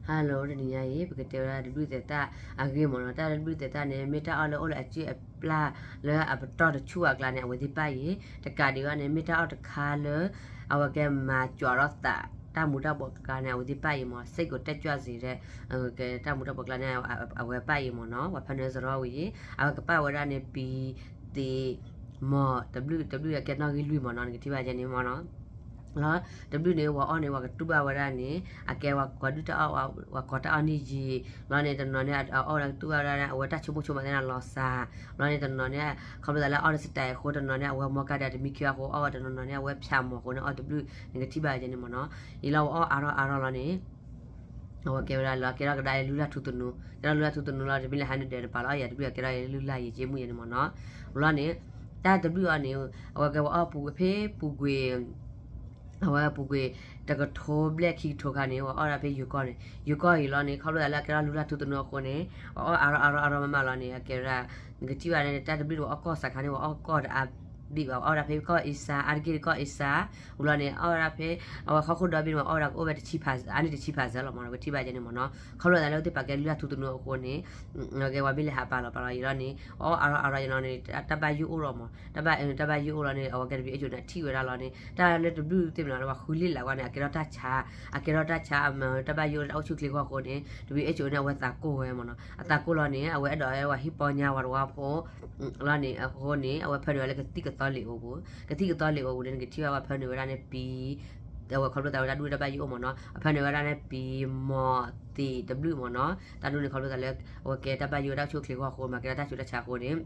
Hello တနံၤညါအံၤ ပကတဲဝဲဒၣ်တဘျုးသဲးသၣ်အဂ့ၢ်မ့ၢ်နီၤ. တၢ်လၢတဘျုးသဲးသၣ်န့ၣ် မ့ၢ်တၢ်အီၣ်လၢအိၣ်လၢအစုၣ်အပျၢ်လၢအပတီၢ်တဆူၣ်အကျါန့ၣ် အဝဲသ့ၣ်ပၣ်ယံၤ. တကးဒံးဘၣ်န့ၣ် မ့ၢ်တၢ်အီၣ်တခါလၢ အဝဲကဲမၤကွၢ်ထီၣ်သး တၢ်မူၤတၢ်ဘှီးအကျါန့ၣ် အဝဲသ့ၣ်ပၣ်ယံၤမ့ၢ် စ့ၢ်ကီးတၢ်ကွၢ်စ့ၢ်ဒီး ကဲတၢ်မူၤတၢ်ဘှီးအကျါန့ၣ် အဝဲပၣ်ယံၤမ့ၢ်နီၤ. ပှၤဖၢနုာ်စရီဝံၤယံၤ အဝဲကပၣ်ဝဲဒၣ်န့ၣ် ပံ သ့း မီၢ် တဘျုး တဘျုးအကဲနီၣ်ဂံၢ်လွံၢ်မ့ၢ်နီၤ နကထံၣ်ဘၣ်ယဲန့ၣ်မ့ၢ်နီၤ. လီၤ တဘျုးန့ၣ် ပှၤအီၣ်န့ၣ် ပှၤကတူၢ်ဘၣ်ဝဲဒၣ်န့ၣ် အကဲပှၤကွၢ်ဒုၣ်တၢ်အီၣ် ပှၤကွၢ်တၢ်အီၣ်န့ၢ်ယံၤ လီၤန့ၣ် တနီၤန့ၣ် အအီၣ်ဝဲဒၣ်ကတူၢ်ဘၣ်ဝဲဒၣ်န့ၣ် အဝဲတၢ်ဆိကမိၣ်ဆိကမးသ့ၣ်န့ၣ်လီၤစှၤ လီၤန့ၣ် တနီၤန့ၣ် ခီဖျိသးလၢအီၣ်လၢ style အဃိ တနီၤန့ၣ် အဝဲမီကါဒဲးတမံခံအဃိ အီၣ်ဝဲတနီၤန့ၣ် အဝဲဖၠးမီၢ်အဃိန့ၣ် အီၣ်တဘျုး နကထံၣ်ဘၣ်ယဲန့ၣ်မ့ၢ်နီၤ. ယလီၤပှၤအီၣ်အါထီၣ်အါထီၣ်လီၤန့ၣ် အဝဲကဲဝဲဒၣ်လၢ ကဲထီၣ်ကဒါအံၤလုၢ်လၢ်ထူသနူ ကဲထီၣ်လုၢ်လၢ်ထူသနူလီၤ တမ့ၢ်လၢဟးနုာ်ဒဲးတပၤလီၤ အီၣ်ယၤတဘျုး အကဲထီၣ်ယဲလုၢ်လၢ်ယံၤက့မူၣ်ယဲန့ၣ်မ့ၢ်နီၤ. လီၤန့ၣ် တၢ်တဘျုးအီၤန့ၣ် အဝဲကဲပှၤအီၣ်ပူၤဖဲပူၤကွံာ် အဝဲပူၤကွံာ် တကထိဘျဲၣ်ခံကထိခါန့ၣ် ပှၤအီၣ်ဒၣ်ဖဲယိၤကီၢ်န့ၣ် ယိၤကီၢ်အံၤလီၤန့ၣ် ခီဖျိသးလၢအကဲထီၣ်လုၢ်လၢ်ထူသနူအဃိန့ၣ် ပှၤအီၣ်အါထီၣ်အါထီၣ်အါထီၣ်မးမးလီၤန့ၣ် အကဲဝဲဒၣ် နကထံၣ်ဘၣ်န့ၣ် တၢ်တဘျုးပှၤအီၣ်ကီၢ်စးခါန့ၣ် ပှၤအီၣ်ကီၢ်တအါဘ့ၣ်ဘၣ် ပှၤအီၣ်ဒၣ်ဖဲကီၢ်အ့စါ အါတက့ၢ်တကီၢ်အ့စါ ဝံၤလီၤန့ၣ် အီၣ်ဝဲဒၣ်ဖဲ အဝဲခီခိၣ်ဒီဘ့ၣ်န့ၣ် ပှၤအီၣ်ဝဲဒၣ်ကအိၣ်ဝဲတဆံဖး အါန့ၢ်တဆံဖးစၢၤလီၤမ့ၢ်နီၤ ကထံၣ်ဘၣ်ယဲန့ၣ်မ့ၢ်နီၤ. ခီဖျိသးလၢအဝဲသ့ၣ်ပာ်ကဲလုၢ်လၢ်ထူသနူအဃိန့ၣ် ကဲပှၤမ့ၢ်လဲၤဟးပာ်လီၤပာ်လီၤယံၤလီၤန့ၣ် ပှၤအီၣ်အါထီၣ်အါထီၣ်ယံၤလီၤန့ၣ် တၢ်ဘၣ်ယိၣ်အိၣ်လီၤမ့ၢ် တၢ်ဘၣ် တၢ်ဘၣ်ယိၣ်အိၣ်လီၤန့ၣ် အဝဲကဲတဘ့ၣ်အ့ၣ်ကၠိန့ၣ် ထံၣ်ဝဲဒၣ်လီၤန့ၣ် တၢ်လၢတဘျုးသ့ၣ်မနုၤလၢပှၤဃုလ့ၣ်လးဝဲန့ၣ် အကဲထီၣ်တၢ်ဆါ အကဲထီၣ်တၢ်ဆါ အမၤတၢ်ဘၣ်ယိၣ် တၢ်အိၣ်ဆူၣ်ချ့အဂီၢ်အဃိန့ၣ် တဘ့ၣ်အ့ၣ်ကၠိန့ၣ် အဝဲသးကိၢ်ဝဲမ့ၢ်နီၤ အသးကိၢ်လီၤန့ၣ် အဝဲအဲၣ်ဒိးဝဲဟံၣ်ပီညါဝၤတဝါဖိ လီၤန့ၣ် အဃိန့ၣ် အဝဲဖၢနုာ်ဝဲလၢကသံၣ်ကသီလံာ်အိၣ်ပူၤ ကသံၣ်ကသီလံာ်အိၣ်ပူၤန့ၣ် နကထံၣ်ဘၣ်ပှၤဖၢနုာ်ဝဲဒၣ်န့ၣ် ပံ အဝဲခီဖျိသးဝဲတၢ်ဒူၣ်တၢ်ဘၣ်ယိၣ်အိၣ်မ့ၢ်နီၤ အဖၢနုာ်ဝဲဒၣ်န့ၣ် ပံ မီၢ် သ့း တဘျုးမ့ၢ်နီၤ တၢ်ဒူၣ်န့ၣ် ခီဖျိသးလၢ အဝဲကဲတၢ်ဘၣ်ယိၣ်တၢ်အိၣ်ဆူၣ်အိၣ်ချ့အဂီၢ်အဃိ မၤကဲထီၣ်တၢ်ဆူးတၢ်ဆါအဃိန့ၣ် လီ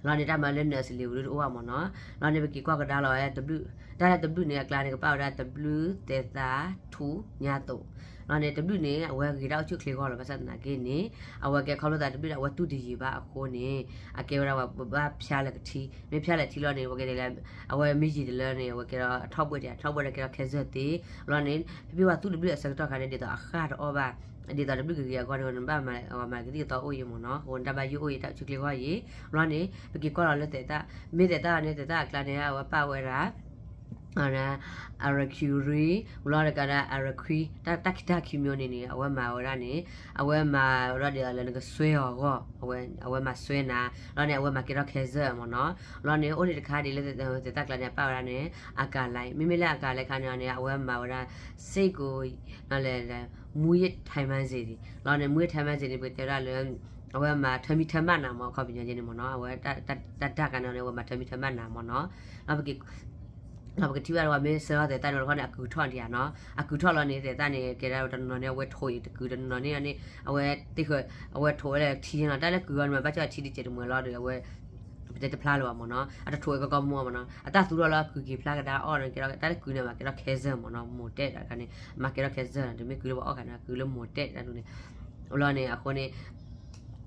ၤန့ၣ် တၢ်မၤလၢ နၢးစလံး ပူၤဒုတအိၣ်ဘၣ်မ့ၢ်နီၤ လီၤန့ၣ် ပက့ၤကွၢ်ကဒါလီၤဝဲ တၢ်လၢတဘျုးန့ၣ်အကျါန့ၣ် ကပၣ်ဝဲဒၣ်တဘျုးသဲးသးထူညါသိး လီၤန့ၣ် တဘျုးန့ၣ် အဝဲဂ့ၤတၢ်အိၣ်ဆူၣ်အိၣ်ချ့အဂီၢ်လီၤ ဘၣ်ဆၣ်သနာ်က့န့ၣ် အဝဲကဲခီဖျိသးတဘျုးန့ၣ် အဝဲတူၢ်တယံာ်ဘၣ်အဃိန့ၣ် အကဲဝဲဒၣ်ပှၤဘၣ်ဖၠါလၢကထံ မ့ၢ်ဖၠါလၢထံလီၤန့ၣ် ပကတဲလၢ အဝဲမ့ၢ်ယံာ်တလၢန့ၣ် အဝဲကဲထီၣ်အထီၣ်ဘှဲၣ်တယၤ ထီၣ်ဘှဲၣ်ဒီးကဲထီၣ်ခဲစၢၢ်သ့ လီၤန့ၣ် ဖဲဖဲပှၤသူတဘျုးအဆၢကတီၢ်ခါန့ၣ် ဒ်သိးအဃၢ်တအီၣ်ဘၣ် ဒ်သိးတဘျုးကဂ့ၤအဂီၢ်န့ၣ် နဘၣ်မၤကသံၣ်ကသီအိၣ်ယံၤမ့ၢ်နီၤ အဃိန့ၣ် တၢ်ဘၣ်ယိၣ်အိၣ်ယံၤတၢ်အိၣ်ဆူၣ်အိၣ်ချ့အဂီၢ်အံၤ လီၤန့ၣ် ပက့ၤကွၢ်လီၤလၢသဲးသၣ် မ့ၢ်သဲးသၣ်န့ၣ် သဲးသၣ်အကျါန့ၣ် အဝဲပၣ်ဝဲဒၣ် အရၤခူရံ ဝံၤလီၤတကးဒၣ် အရၤခွံ တၢ်ခံတၢ်ခံမံၤန့ၣ်န့ၣ် အဝဲမၤဝဲဒၣ်န့ၣ် အဝဲမၤဝဲဒၣ်ဒ်သိးလၢနကစွဲအီၤအဂီၢ် အဝဲမၤစွဲနၤ လီၤန့ၣ် အဝဲမၤကဲထီၣ်ခဲစၢၢ်မ့ၢ်နီၤ လီၤန့ၣ် အိၣ်ဒံးတခါဒ်လၢသဲးသၣ်ကျါန့ၣ် အပၣ်ဝဲဒၣ်န့ၣ် အကၤလဲ မ့မ့ၢ်လၢအကၤလဲခါန့ၣ်န့ၣ် အဝဲမၤဝဲဒၣ် စ့ၢ်ကီး လၢ မူးယစ်ထိုင်မှန်စေသည် လီၤန့ၣ် မူးယစ်ထိုင်မှန်စေသည် ပကတဲဝဲဒၣ်လၢ အဝဲမၤထၢမံထၢမးနၤမ့ၢ် အခီပညီန့ၣ်မ့ၢ်နီၤ အဝဲတၢ်တၢ်တၢ်ကါန့ၣ်န့ၣ် အဝဲမၤထၢမံထၢမးနၤမ့ၢ်နီၤ လီၤပကထံၣ်ဘၣ်ဝဲမ့ၢ်စၢၤထီၣ်သဲးသၣ်န့ၣ်တခီန့ၣ် အကုၤထီၣ်ဒံးဧါနီၤ အကုၤထီၣ်လီၤန့ၣ် သဲးသၣ်န့ၣ် ကဲဒၣ်တနီၤန့ၣ် အဝဲထိးအံၤတကုၤ တနီၤန့ၣ်န့ၣ် အဝဲသ့ၣ်ဃၢၤ အဝဲထိးဝဲလၢထံနီၤ တၢ်လၢကုၤအီၤန့ၣ် မ့ၢ်ဘၣ်ကၠီၣ်ထံတစဲးတမှဲၤလီၤဒီး အဝဲ ပတဲတဖျါလၢၤဘၣ်မ့ၢ်နီၤ အတထိးဝဲကီကီမူမ့ၢ်နီၤ အတၢ်သူထီၣ်လၢအကုၤက့ၤဖျါကဒါအီၣ်န့ၣ် ကဲထီၣ်တၢ်လၢကုၤန့ၣ် မၤကဲထီၣ်ခဲစၢၢ်မ့ၢ်နီၤ မိၢ်တဲာ်တၢ်တခါန့ၣ် မၤကဲထီၣ်ခဲစၢၢ်နီၤ တမ့ၢ်ကုၤလၢပှၤအီၣ်ခါန့ၣ် ကုၤလၢမိၢ်တဲာ်တၢ်ဒ်န့ၣ် လီၤန့ၣ် အဃိန့ၣ်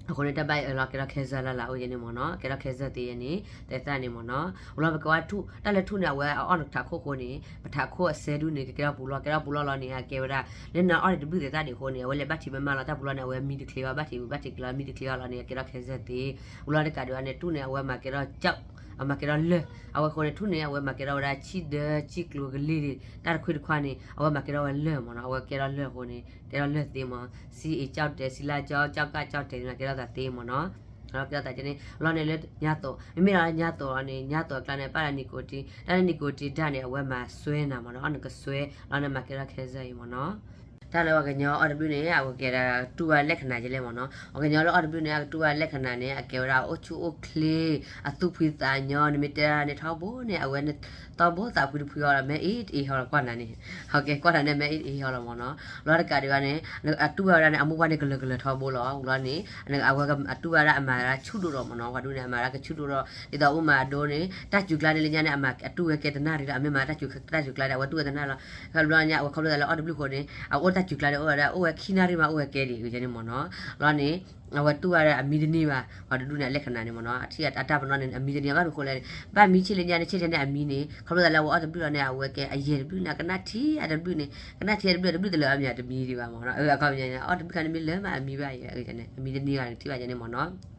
အဃိန့ၣ် တၢ်ဘၣ်အၢၣ်လီၤကဲထီၣ်ခဲစၢၢ်လၢ်လၢ်အိၣ်ယဲန့ၣ်မ့ၢ်နီၤ ကဲထီၣ်ခဲစၢၢ်သ့ယဲန့ၣ် သဲးသၣ်န့ၣ်မ့ၢ်နီၤ လီၤပကဝဲထူၣ် တၢ်လၢထူၣ်န့ၣ် အဝဲအအီၣ်နကထးခိၣ်အဃိန့ၣ် ပထးခိၣ်အစဲဒူၣ်န့ၣ် ကကဲထီၣ်ပူၤလီၤ ကဲထီၣ်ပူၤလီၤလီၤန့ၣ် အကဲဝဲဒၣ် လၢနအီၣ်န့ၣ်တဘျုးသဲးသၣ်ဒံးအဃိန့ၣ် အဝဲလဲၤဘၣ်ထံးမးမးလီၤ တၢ်ပူၤလီၤန့ၣ် အဝဲမံတချ့ဘၣ် ဘၣ်ထံးဝံၤဘၣ်ထံးကျီ မံတချ့ဘၣ်လီၤန့ၣ် အကဲထီၣ်ခဲစၢၢ်သ့ ပူၤလီၤတကးဒံးဘၣ်န့ၣ် ထူၣ်န့ၣ် အဝဲမၤကဲထီၣ်ကၠီၣ် အမၤကဲထီၣ်လၢၢ် အဝဲအဃိန့ၣ် ထူၣ်န့ၣ် အဝဲမၤကဲထီၣ်ဝဲဒၣ် ဆံၣ်ဒၢ ဆံၣ်ကျိၤကလ့ၢ် တၢ်တခွံတခွါန့ၣ် အဝဲမၤကဲထီၣ်ဝဲလၢၢ်မ့ၢ်နီၤ အဝဲကဲထီၣ်လၢၢ်အဃိန့ၣ် ကဲထီၣ်လၢၢ်သ့မ့ၢ် စံအ့ၣ်ကၠီၣ်တဲာ် စံလါကၠီၣ် ကၠီၣ်ကၣ်ကၠီၣ်တဲာ်န့ၣ် ကဲထီၣ်သးသ့မ့ၢ်နီၤ လီၤပျီသးကဲန့ၣ် လီၤန့ၣ်လၢညါသိး မ့မ့ၢ်လီၤလၢညါသိးလီၤန့ၣ် ညါသိးအကျါန့ၣ် ပၣ်လၢ nicotine တၢ်လၢ nicotine ဒၣ်န့ၣ် အဝဲမၤစွဲနၤမ့ၢ်နီၤ အီၣ်နကစွဲ လီၤန့ၣ်မၤကဲထီၣ်ခဲစၢၢ်အံၤမ့ၢ်နီၤ တၢ်လၢပှၤကညီအီၣ်တဘျုးန့ၣ် အဝဲကဲဒၣ်တူၢ်ဝဲလက္ခဏာကလဲၣ်မ့ၢ်နီၤ ပှၤကညီလၢအီၣ်တဘျုးန့ၣ် အကတူၢ်ဝဲလက္ခဏာန့ၣ် အကဲဝဲဒၣ်အိၣ်ဆူၣ်အိၣ်ချ့ အသူၣ်ဖှံသးညီ နမ့ၢ်တဲဒၣ်န့ၣ်ထီဘိန့ၣ် အဝဲန့ၣ် ထီဘိသးဖှံတဖှံအီၤလီၤ မ့ၢ်အ့ၣ်တအ့ၣ်ဟီလီၤကွၢ်နၤန့ၣ် ဟီကဲကွၢ်နၤန့ၣ် မ့ၢ်အ့ၣ်တအ့ၣ်ဟီလီၤမ့ၢ်နီၤ လီၤတကးဒံးဘၣ်န့ၣ် အတူၢ်ဝဲဒၣ်န့ၣ် အမိၢ်ပှၢ်န့ၣ်ကလၢၤကလၢၤထီဘိလီၤ ဝံၤလီၤန့ၣ် အဝဲအတူၢ်ဝဲဒၣ်အမၤဒၣ်ဆူၣ်ဒိၣ်ဒီးမ့ၢ်နီၤ ပှၤဒူၣ်န့ၣ် အမၤဒၣ်ကဆူၣ်ဒိၣ်ဒီး ဒ်သိးအိၣ်မးအဒိန့ၣ် တၢ်စူၤကျါန့ၣ်လၢညါန့ၣ် အတူၢ်ဝဲကဲတနၣ်ရံၣ်လီၤ အမ့ၢ်မၤတၢ်စူၤကျါန့ၣ် အဝဲတူၢ်ဝဲတနၣ်လီၤ ခီဖျိလၢညါ အဝဲခီဖျိသးလၢအီၣ်တဘျုးအဃိန့ၣ် အအိၣ်တၢ်စူၤကျါန့ၣ် အိၣ်ဝဲဒၣ် အိၣ်ဝဲခံနၣ်ရံၣ်မး အိၣ်ဝဲကဲဒံး ဝံၤန့ၣ်မ့ၢ်နီၤ လီၤန့ၣ် အဝဲတူၢ်ဝဲဒၣ်အမံတန့ၢ်ဘၣ် ပှၤတဒူၣ်န့ၣ် အလက္ခဏာန့ၣ်မ့ၢ်နီၤ အထံၣ်အတၢ်ပနီၣ်န့ၣ် အမံတန့ၢ် ဘၣ်မနုၤဃိလဲၣ်န့ၣ် ဘၣ်မံဆ့ၣ်လၢညါန့ၣ် ဆ့ၣ်ထဲန့ၣ်အမံန့ၣ် ခီဖျိသးလၢအဝဲအီၣ်တဘျုးလီၤန့ၣ် အဝဲကဲအယဲၢ်တဘျုးန့ၣ် ကနၣ်ထံအတဘျုးန့ၣ် ကနၣ်ထံအတဘျုး တဘျုးတလၢာ်အမံၤတမံၤဒံးဘၣ်မ့ၢ်နီၤ အခီပညီန့ၣ် အီၣ်တဘျုးခါန့ၣ်မ့ၢ်လၢမးအမံဘၣ်အံၤ အမံတန့ၢ်ဘၣ် ထံၣ်ဘၣ်ယဲန့ၣ်မ့ၢ်နီၤ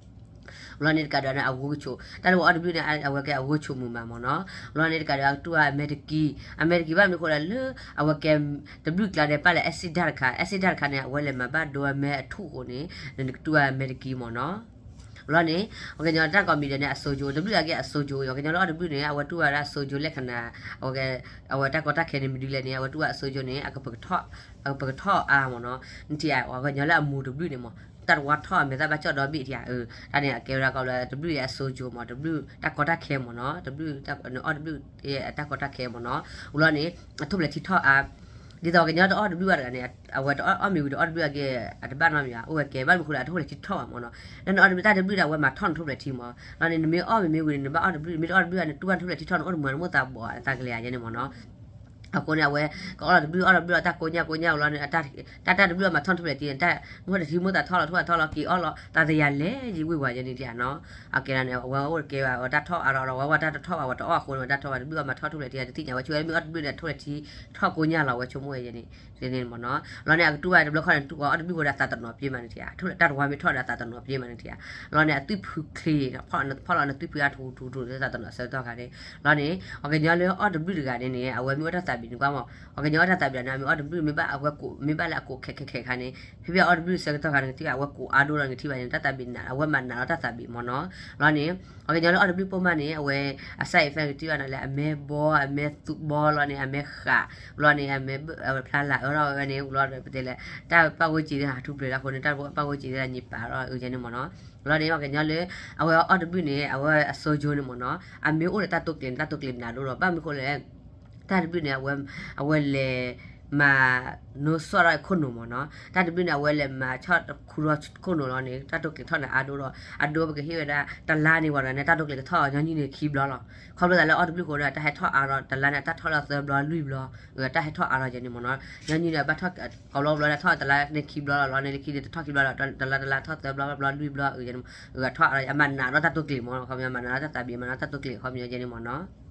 လီၤန့ၣ်တကးဒီးန့ၣ် အဂိကဆိး တၢ်လၢပှၤအီၣ်တဘျုးန့ၣ် အဝဲကဲအဂိကဆိးမုာ်မးမ့ၢ်နီၤ. လီၤန့ၣ်တကးဒီးအကတူၢ်ဘၣ်အမဲာ်တကံ, အမဲာ်တကံဘၣ်မနုၤအဃိလဲၣ်လၢ အဝဲကဲ တဘျုးကျါဒီး ပာ်လၢ acid တခါ, acid တခါန့ၣ် အဝဲလဲၤမၤဘၣ်ဒိအမဲအထူၣ်အဃိန့ၣ် နကတူၢ်ဘၣ်အမဲာ်တကံမ့ၢ်နီၤ. လီၤန့ၣ် ပှၤကညီတၢ်ကိးမံၤဒဲးန့ၣ် အစိကၠိ, တဘျုးအကဲအစိကၠိ, ပှၤကညီလၢအီၣ်တဘျုးန့ၣ် အဝဲတူၢ်ဘၣ်ဒၣ်အစိကၠိ လၢခဏ အဝဲတၢ်ကီတၢ်ခဲန့ၣ် မနုၤလဲၣ်န့ၣ် အဝဲတူၢ်ဘၣ်အစိကၠိန့ၣ် အကပကထီၣ်အါမ့ၢ်နီၤ. နထံၣ်ဧါ ပှၤကညီလၢအမူၤတဘျုးန့ၣ်မ့ၢ် တၢ်တဝါထီၣ်အမဲာ်သၣ်ဘၣ်ကၠီၣ်ဒီဘ့ၣ်ထံၣ်ဧါ, တၢ်န့ၣ်အကဲဝဲဒၣ်ကီးလၢ တဘျုးအံၤအစိကၠိမ့ၢ် တဘျုးတၢ်ကီတၢ်ခဲမ့ၢ်နီၤ, တဘျုး နအီၣ်တဘျုးအတၢ်ကီတၢ်ခဲမ့ၢ်နီၤ. အူလီၤန့ၣ် အထိၣ်ဖျဲးထံထီၣ်အါ, ဒ်သိးပှၤကညီတအီၣ်တဘျုးဘၣ်တဂၤန့ၣ် အဝဲတအီၣ်မ့ၤဝံၤဒီးအီၣ်တဘျုးအကဲ အတဘၣ်နီတမံၤဘၣ်, အိၣ်ဝဲကဲဘၣ်မနုၤအဃိလဲၣ် အထိၣ်ဖျဲးထံထီၣ်ဘၣ်မ့ၢ်နီၤ. လၢနအီၣ်တဘျုး တၢ်တဘျုးဒီးအဝဲမၤထီၣ်နထိၣ်ဖျဲးထံမ့ၢ်, လီၤန့ၣ် နမ့ၢ်အီၣ်မ့ၤမ့ၢ်ဝံၤန့ၣ် နဘၣ်အီၣ်တဘျုး နမ့ၢ်တအီၣ်တဘျုးန့ၣ် နတူၢ်ဘၣ်နထိၣ်ဖျဲးထံထီၣ် နအိၣ်တမုာ်နမိၢ်သးဘီၣ်အသးကလဲၤဧါယဲန့ၣ်မ့ၢ်နီၤ. အဃိန့ၣ် အဝဲကအီၣ်လီၤတဘျုးအီၣ်တဘျုးလီၤ တၢ်ကိးညါကိးညါလီၤန့ၣ် တၢ်တၢ်တဘျုးအီၣ်မၤထီၣ်နထိၣ်ဖျဲးထံန့ၣ် တၢ်နထိၣ်ဖျဲးထံမိၢ်သးထီၣ်လီၤ ထိၣ်သးထီၣ်လီၤ က့ၤအီၣ်လီၤ သးသယၤလဲၤယံၤဝ့ၤဝဲယဲန့ၣ်ထံၣ်ဧါနီၤ. အကဲဒၣ်န့ၣ် အဝဲအိၣ်တကဲဘၣ် အဝဲတၢ်ထီၣ်အါလီၤဒီး အဝဲဝဲတၢ်တထီၣ်ဘၣ် အဝဲတအီၣ်အဃိန့ၣ် တၢ်ထီၣ်ဘၣ် တဘျုးအီၣ်မၤထီၣ်ထိၣ်ဖျဲးထံ တသ့ၣ်ညါဝဲ ဆိဝဲမ့ၢ်အီၣ်တဘျုးန့ၣ် ထိၣ်ဖျဲးထံထီၣ်ကိးညါလီၤဝဲဆိကမိၣ်ဝဲယဲန့ၣ် န့ၣ်မ့ၢ်နီၤ. လီၤန့ၣ် အကတူၢ်ဘၣ်တဘျီခီန့ၣ် တူၢ်အီၣ်တဘျုးဃိဒီးသးတနီၤပျ့ၤမးန့ၣ်ထံၣ်ဧါ, တၢ်တဝါမ့ၢ်ထီၣ်ဒီးသးတနီၤပျ့ၤမးန့ၣ်ထံၣ်ဧါ. လီၤန့ၣ် အသွံၣ်ဖုချ့ ဖီၣ်လီၤနသွံၣ်ဖုအါထူထူထူ သးတနီၤအဆၢကတီၢ်ခါန့ၣ် လီၤန့ၣ် ပှၤကညီလၢအီၣ်တဘျုးတဂၤန့ၣ်န့ၣ် အဝဲမ့ၢ်အီၣ်တၢ်သးဘံၣ်န့ၣ်ကွၢ်မး, ပှၤကညီအီၣ်တၢ်သးဘံၣ်န့ၣ် အမ့ၢ်အီၣ်တဘျုး မ့ၢ်ဘၣ်အဝဲကိး မ့ၢ်ဘၣ်လၢအကိးခဲခဲခဲခဲခါန့ၣ် ဖဲဖဲအီၣ်တဘျုးဆၢကတီၢ်ခါန့ၣ် ကထံၣ်ဘၣ်အဝဲကိးအါဒိၣ်လီၤ နကထံၣ်ဘၣ်န့ၣ် တၢ်သးဘံၣ်နး အဝဲမၤနးလီၤတၢ်သးဘံၣ်မ့ၢ်နီၤ. လီၤန့ၣ် ပှၤကညီလၢအီၣ်တဘျုးပိာ်မးန့ၣ် အဝဲ အ side effect ကထံၣ်ဘၣ်န့ၣ်လၢအမဲဘီ အမဲသူးဘီလီၤန့ၣ် အမဲဃး လီၤန့ၣ် အမဲဖျါလၤအၢထီၣ်ဝဲန့ၣ် လီၤပတဲလဲၣ် တၢ်ပာ်ဂိၢ်စ့သ့ၣ်ဟးထူပျဲၤလၢအဃိန့ၣ် တၢ်ပာ်ဂိၢ်စ့သ့ၣ်ညံပာ်ထီၣ်အၢယဲန့ၣ်မ့ၢ်နီၤ. လီၤန့ၣ် ပှၤကညီလၢ အဝဲအီၣ်တဘျုးန့ၣ် အဝဲအစိကၠိန့ၣ်မ့ၢ်နီၤ အမ့ၢ်အိၣ်ဒီးတၢ်တိာ်ကျဲၤန့ၣ် တၢ်တိာ်ကျဲၤနးဒိၣ်လီၤ ဘၣ်မနုၤအဃိလဲၣ် တၢ်တဘျုးန့ၣ် အဝဲလဲၤမၤ နိဆီၣ်ထီၣ်ခိၣ်နူာ်မ့ၢ်နီၤ, တၢ်တဘျုးန့ၣ် အဝဲလဲၤမၤဆီၣ်ခူထီၣ်ခိၣ်နူာ်လီၤန့ၣ် တၢ်တိာ်ကျဲၤထီၣ်န့ၣ်အါဒိၣ်ဒီး အဒိပကဟ့ၣ်ဝဲဒၣ် တလါန့ၣ်ဝဲဒၣ်န့ၣ် တၢ်တိာ်ကျဲၤကထီၣ်ညီနုၢ်န့ၣ်ခံဘျီလီၤ. ခီဖျိသးလၢအီၣ်တဘျုးဃိဒီး တၢ်ဟဲထီၣ်အါဒီး တလါန့ၣ် တၢ်ထီၣ်လၢသၢဘျီလွံၢ်ဘျီ, တၢ်ဟဲထီၣ်အါလီၤယဲန့ၣ်မ့ၢ်နီၤ, ညီနုၢ်န့ၣ် ဘၣ်ထီၣ်ကိးဘျီဘျီန့ၣ် ထီၣ်တလါန့ၣ်ခံဘျီလီၤ, လီၤန့ၣ်လၢခံန့ၣ် တထီၣ်ခံဘျီလီၤ, တလါတလါထီၣ်သၢဘျီဘျီလွံၢ်ဘျီ အထီၣ်အါလီၤ အမၤနးဒီးတၢ်တိာ်ကျဲၤမ့ၢ်နီၤ, ခီပညီမၤနးဒီးတၢ်သးဘံၣ် မၤနးဒီးတၢ်တိာ်ကျဲၤ ခီပညီယဲန့ၣ်မ့ၢ်နီၤ.